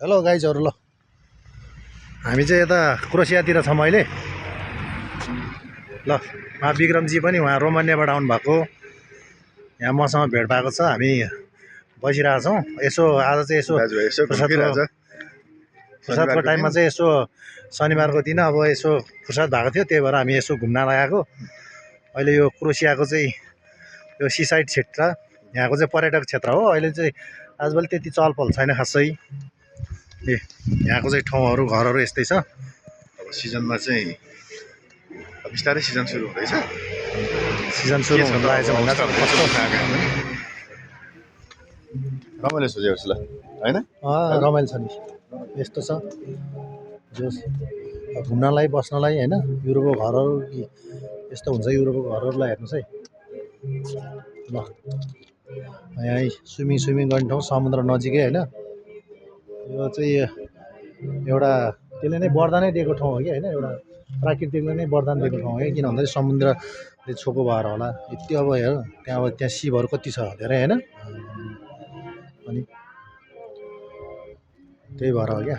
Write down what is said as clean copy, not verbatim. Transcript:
Hello गाइजहरू। ल हामी चाहिँ यता क्रोसियातिर छौँ अहिले। ल विक्रमजी पनि उहाँ रोमानियाबाट आउनुभएको, यहाँ मसँग भेट भएको छ। हामी बसिरहेको छौँ। यसो आज चाहिँ यसो फुर्सदको टाइममा चाहिँ यसो शनिबारको दिन अब यसो फुर्सद भएको थियो, त्यही भएर हामी यसो घुम्न लागेको। अहिले यो क्रोसियाको चाहिँ यो सिसाइड क्षेत्र, यहाँको चाहिँ पर्यटक क्षेत्र हो। अहिले चाहिँ आजभोलि त्यति चहलपहल छैन खासै। यहाँको चाहिँ ठाउँहरू घरहरू यस्तै छ। अब सिजनमा चाहिँ बिस्तारै सिजन सुरु हुँदैछ। सिजन सुरु हुन लागेको छ भन्दा कस्तो रमाइलो छ जस्तो ल हैन? रमाइलो छ नि, यस्तो छ जो घुम्नलाई बस्नलाई हैन। युरोपको घरहरू यस्तो हुन्छ, युरोपको घरहरूलाई हेर्नुहोस् है। ल यहाँ स्विमिङ गर्ने ठाउँ, समुद्र नजिकै होइन। यो चाहिँ एउटा त्यसले नै वरदानै दिएको ठाउँ हो कि होइन, एउटा प्राकृतिकले नै वरदान दिएको ठाउँ हो कि। किन भन्दाखेरि समुद्रले छोएको भएर होला यति। अब हेर त्यहाँ सिपहरू कति छ धेरै होइन, अनि त्यही भएर हो क्या।